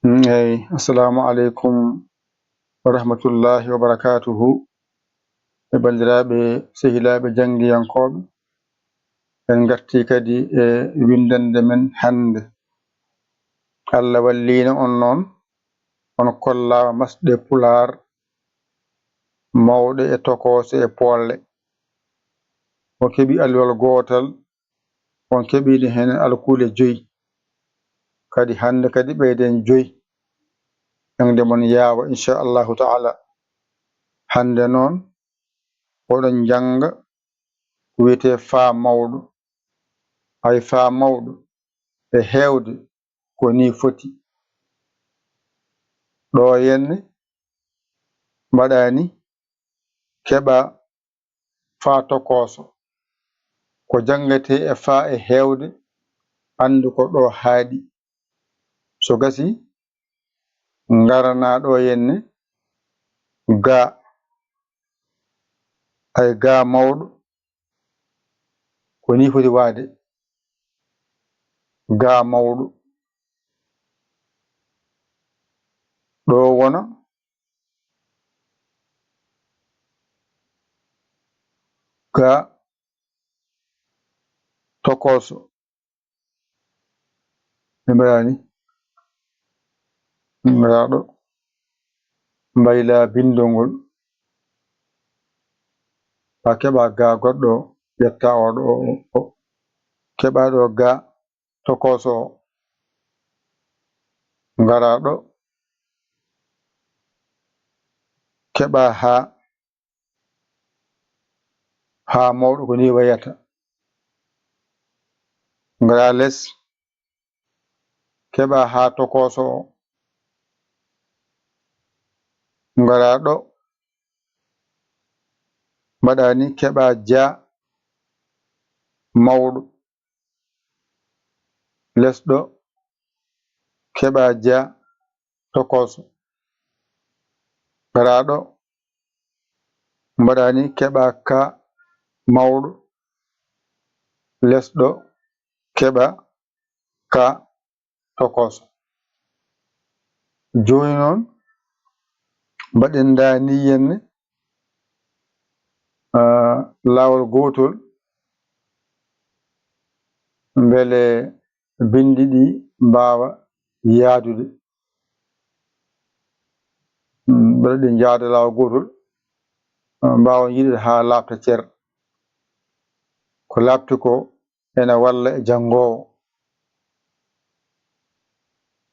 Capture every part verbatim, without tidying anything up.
Mm, eyi, assalamu aleykum wa rahmatullahi wa barakatuhu. E banndiraaɓe, sehilaaɓe janngiyankooɓe, en ngartii kadi e winndannde men hannde. Allah walliino on noon, on kollaama masɗe Pulaar mawɗe e tokoose e poolle. On keɓii alluwal gootal, on keɓiino heen alkuule joyi. Kadi hannde kadi ɓeyden joyi. Jaŋde mon yaawa, inchallahu taala. Hannde noon, oɗon njannga ko wiyetee faa mawɗo. Hay faa mawɗo e heewde ko nii foti. Ɗo henne mbaɗaa ni keɓaa faa tokooso. Ko janngetee e faa e heewde, anndu ko ɗo haaɗi. So gasii, ngaranaa ɗo henne gaa. Hay gaa mawɗo, ko nii foti waade. Gaa mawɗo. Ɗo wona gaa tokooso. Ɓe mbaɗaa ni, ngaraa ɗo, mbaylaa binndol ngol, haa keɓaa gaa goɗɗo, ƴettaa oo ɗo, o, o, keɓaa ɗo gaa tokooso o, ngaraa ɗo, keɓaa haa haa mawɗo ko nii wayata. Ngaraa les, keɓaa haa tokooso o. Ngaraa ɗo, mbaɗaa ni, keɓaa jaa mawɗo. Les ɗo, keɓaa jaa tokooso. Ngaraa ɗo, mbaɗaa ni, keɓaa kaa mawɗo. Les ɗo, keɓaa kaa tokooso. Jooni noon, mbaɗen ndaa ni henne, ah, laawol gootol, mbele binndi ɗi mbaawa yahdude. Mm, mbele ɗi njahda laawol gootol, ah, mbaawa yiide haa laaɓta cer. Ko laaɓti ko ene walla e janngoowo.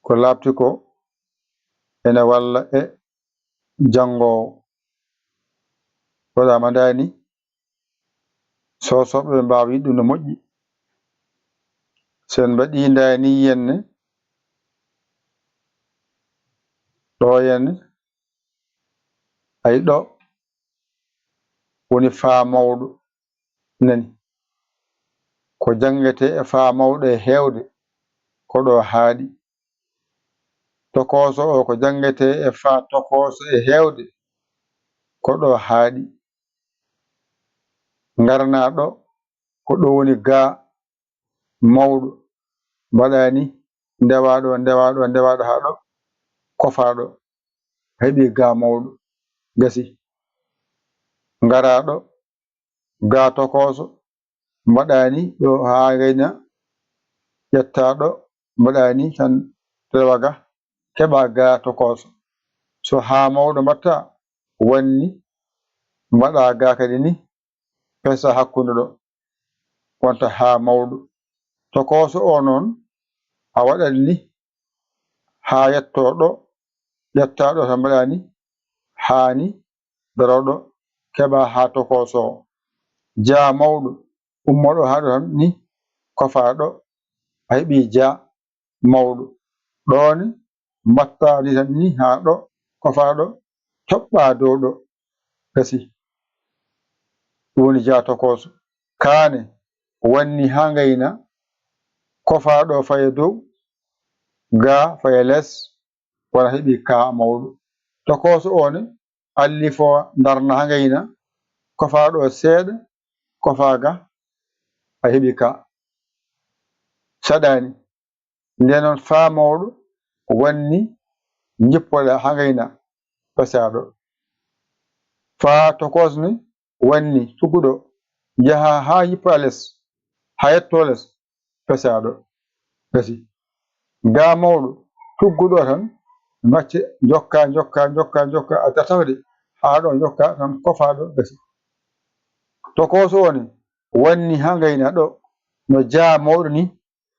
Ko laaɓti ko ene walla e janngoowo. Waɗaama ndaa ni, soosooɓe ɓe mbaawa yiide ɗum no moƴƴi. So en mbaɗii ndaa ni henne, ɗo henne, hay ɗo woni faa mawɗo. Nani, ko janngetee e faa mawɗo e heewde, ko ɗo haaɗi. Tokooso o, ko janngetee e faa tokooso e heewde, ko ɗo haaɗi. Ngaranaa ɗo, ko ɗo woni gaa mawɗo. Mbaɗaa ni, ndewaa ɗo, ndewaa ɗo, ndewaa ɗo haa ɗo, kofaa ɗo. A heɓii gaa mawɗo. Gasi. Ngaraa ɗo, gaa tokooso, mbaɗaa ni ɗo haa ngayna, ƴettaa ɗo, mbaɗaa ni tan, rewa ga, keɓaa gaa tokooso. So haa mawɗo mbaɗtaa, wanni, mbaɗaa gaa kadi ni, pesa hakkunde ɗo, wonta haa mawɗo. Tokooso o noon, a waɗat ni haa yettoo ɗo, ƴettaa ɗo tan mbaɗaa ni, haa ni, daroo ɗo, keɓaa haa tokooso o. Jaa mawɗo, ummoo ɗo haa ɗo tan ni, kofaa ɗo, a heɓii jaa mawɗo. Ɗo ni, mbaɗtaa ni tan ni haa ɗo, kofaa ɗo, toɓɓaa dow ɗo, gasi. Ɗum woni jaa tokooso. Kaane, wanni haa ngayna, kofaa ɗo faya dow, gaa faya les, wona heɓii kaa mawɗo. Tokooso o ne, allifo ndarna haa ngayna, kofaa ɗo seeɗa, kofaa ga, a heɓii kaa. Saɗaani. Ndeen noon faa mawɗo, wanni njippoɗaa haa ngayna, pesaaɗo. Faa tokosni wanni tugguɗo, njaha haa njippoɗaa les, haa yetto les, pesaaɗo. Gasi. Gaa mawɗo, tugguɗo tan, macce, njokka, njokka, njokka, njokka, a dartata de, haa ɗo njokka tan, kofaaɗo, gasi. Tokooso o ne, wanni haa ngayna ɗo, no jaa mawɗo ni,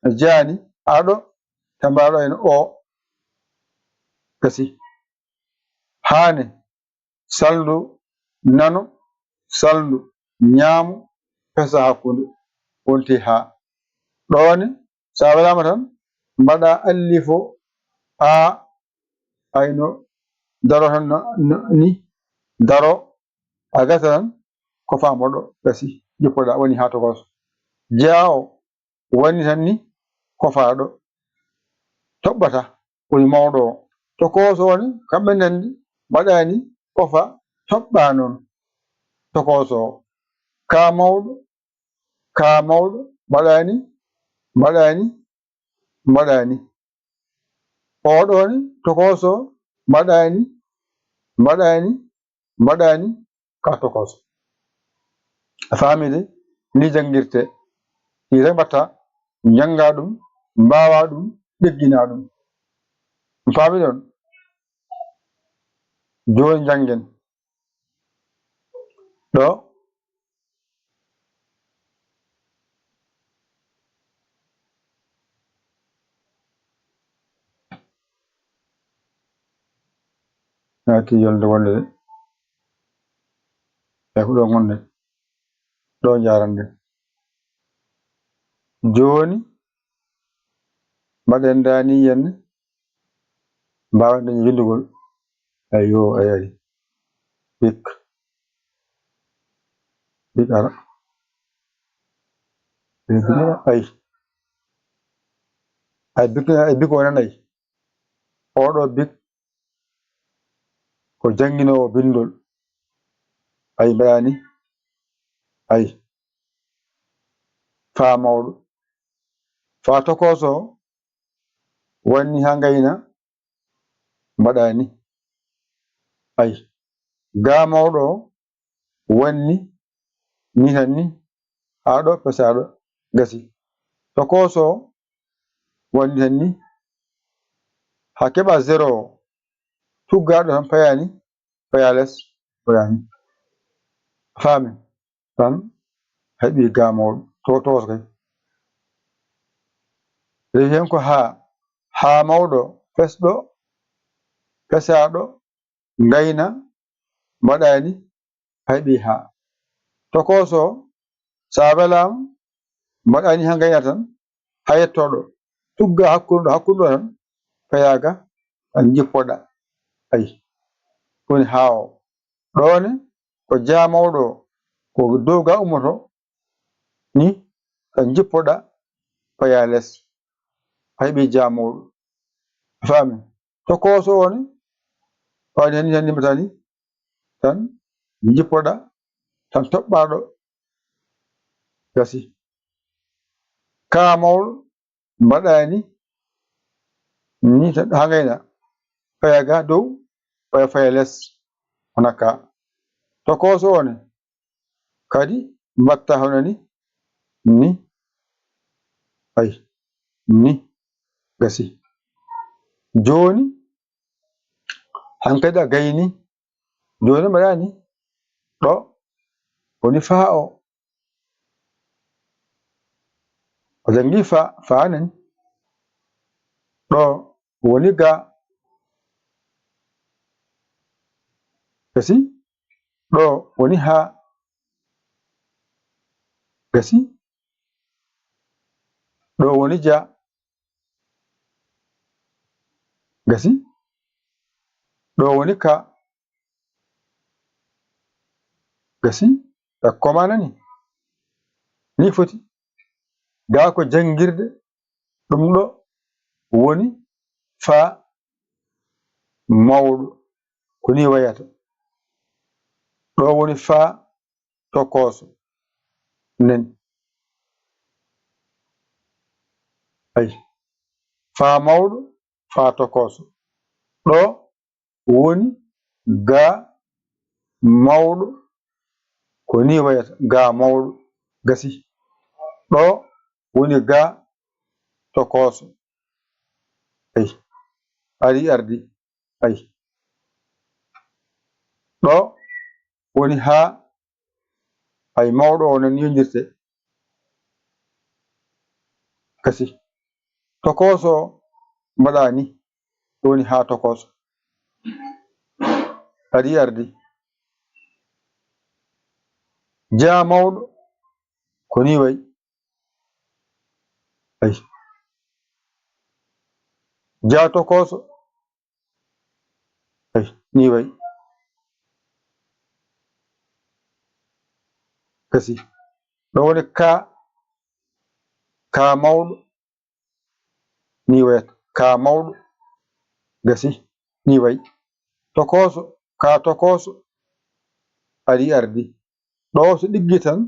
no jaani, haa ɗo, tammbaaɗo en o, gasi. Haane, salndu nano, salndu ñaamo, pesa hakkunde, wonti haa. Ɗo ne, so a welaama tan, mbaɗa allifo a, ayno, daro tan no, no, ni, daro, a gasa tan, ko faamoɗo, gasi, jippoɗaa, woni haa tokos. Jaawo, woni tan ni, ko faaɗo, toɓɓata, woni mawɗo o. Tokooso o ne, kamɓe nandi, mbaɗaani, kofa, toɓɓa noon. Tokooso o. Ka mawɗo, ka mawɗo, mbaɗaani, mbaɗaani, mbaɗaani. Oɗo ne, tokooso, mbaɗaani, mbaɗaani, mbaɗaani, ka tokooso. A faami de, ni janngirte. Ni tan mbatta, njannga ɗum, mbaawa ɗum, ɗeggina ɗum. On paami ɗon? Jooni njanngen. Ɗo. Naati yolde wonde de. E ko ɗo ngonde. Ɗo njaarande. Jooni, mbaɗen daani yenne. Mbaawen dañi winndugol. Ayyo, ay, ay. Bik. Bik ara. Bik ara, ay. Ay, bik, ay, bik o nan, ay. Oɗo bik ko jannginoowo binndol. Ay, mbaɗaani. Ay. Faa mawɗo. Faa tokooso. Wanni haa ngayna, mbaɗaani. Ay, gaa mawɗo o wanni ni tan ni, haa ɗo pesaaɗo gasi. Tokooso o wanni tan ni, haa keɓa zéro o, tuggaaɗo tan payaani, paya les, payaani. A faami? Tan heɓi gaa mawɗo, to, tokos kay. Rewi heen ko haa, haa mawɗo, pesɗo, pesaaɗo, ngayna, mbaɗaani, heɓi haa. Tokooso, so a welaama, mbaɗaani haa ngayna tan, haa yetto ɗo. Tugga hakkunde ɗo, hakkunde ɗo tan, payaaga, tan njippoɗaa. Ayi, woni haa o. Ɗo ne, ko jaa mawɗo o, ko dow ga ummoto, ni, ka njippoɗaa, paya les. A heɓi jaa mawɗo. A faami? Tokooso o ne, waɗi hen, hen nimata ni, tan njippoɗaa, tan toɓɓaa ɗo. Gasi. Ka mawɗo, mbaɗaani ni tan haa ngayna. Paya ga dow, paya, paya les. Wona ka. Tokooso o ne, kadi mbatta hono ni, ni. Ay, ni. Gasi. Jooni, hankadi a gayni. Jooni mbaɗaani. Ɗo, woni faa o. O janngi fa, fa nen. Ɗo woni ga. Gasi. Ɗo woni ha. Gasi. Ɗo woni ja. Gasi. Ɗo woni ka. Gasi. Ɗakko ma nani. Ni foti. Ga ko janngirde. Ɗum ɗo woni fa mawɗo. Ko ni wayata. Ɗo woni fa tokooso. Nen. Ay. Fa mawɗo. faa tokooso. Ɗo woni gaa mawɗo, ko nii wayata, gaa mawɗo, gasi. Ɗo woni gaa tokooso. Ay, ari ardi. Ay. Ɗo woni haa, ay, mawɗo o noon yondirte. Gasi. Tokooso mbaɗa ni. Ɗo woni haa tokooso. Ari ardi. Jaa mawɗo ko nii wayi. Ay. Jaa tokooso. Ay, nii wayi. Gasi. Ɗo woni kaa, kaa mawɗo. Nii wayata. Kaa mawɗo. Gasi. Nii wayi. Tokooso. Kaa tokooso. Ari ardi. Ɗo so ɗiggi tan,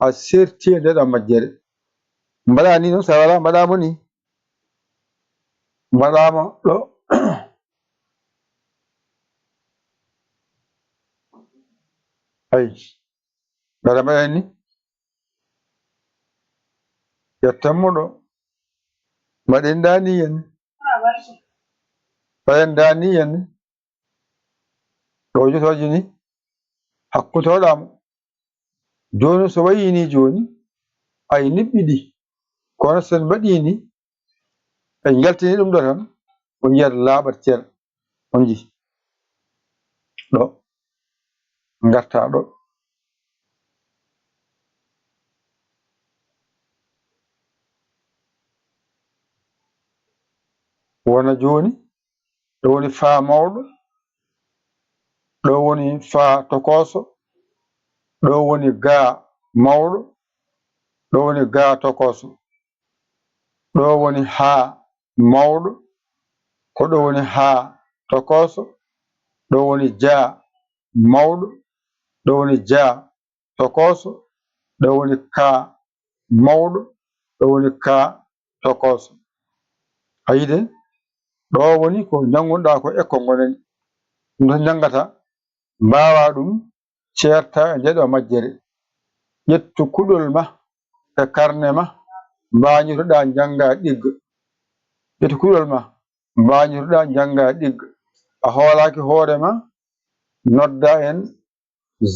a serti e nde ɗo majjere. Mbaɗa ni noon, so a wala, mbaɗa mo ni. Mbaɗa mo ɗo. Ay. Mbaɗa mbaɗa ni. Yettan mo ɗo. Mbaɗen da ni yen. Mbaɗen da ni yen. Ɗo jotooji ni. Hakkutoɗa mo. Jooni so wayii nii jooni, ay niɓɓiɗi. Kono so en mbaɗii nii, en njaltinii ɗum ɗo tan, on njiyat laaɓat cer, on nji. Ɗo, ngartaa ɗo. Wona jooni, ɗo woni faa mawɗo, ɗo woni faa tokooso, ɗo woni gaa mawɗo, ɗo woni gaa tokooso, ɗo woni haa mawɗo, ko ɗo woni haa tokooso, ɗo woni jaa mawɗo, ɗo woni jaa tokooso, ɗo woni kaa mawɗo, ɗo woni kaa tokooso. A yiɗi? Ɗo woni ko njanngunoɗaa ko e ko ngonani. Ɗum tan njanngata, mbaawaa ɗum, ceertaa e nde ɗo majjere. Ƴettu kuɗol ma e karne ma, mbaañotoɗaa njanngaa ɗigga. Ƴettu kuɗol ma, mbaañotoɗaa njanngaa ɗigga. A hoolaaki hoore ma, noddaa en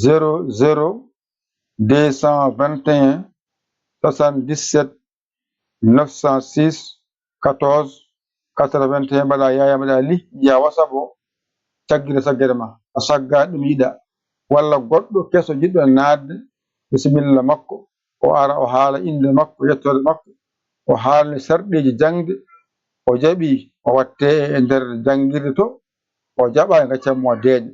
zéro zéro deux cent vingt et un soixante-dix-sept neuf cent six quatorze quatre-vingt et un, mbaɗa Yaya, mbaɗa Li, njiya WhatsApp o, caggira saggere ma, a sagga ɗum yiɗa, walla goɗɗo keso jiɗɗo naatde, bisimilla makko, o ara, o haala innde makko, yettoode makko, o haalni sarɗiiji jaŋde, o jaɓi, o watte e nder janngirde to, o jaɓa, ngaccan mo deeƴa.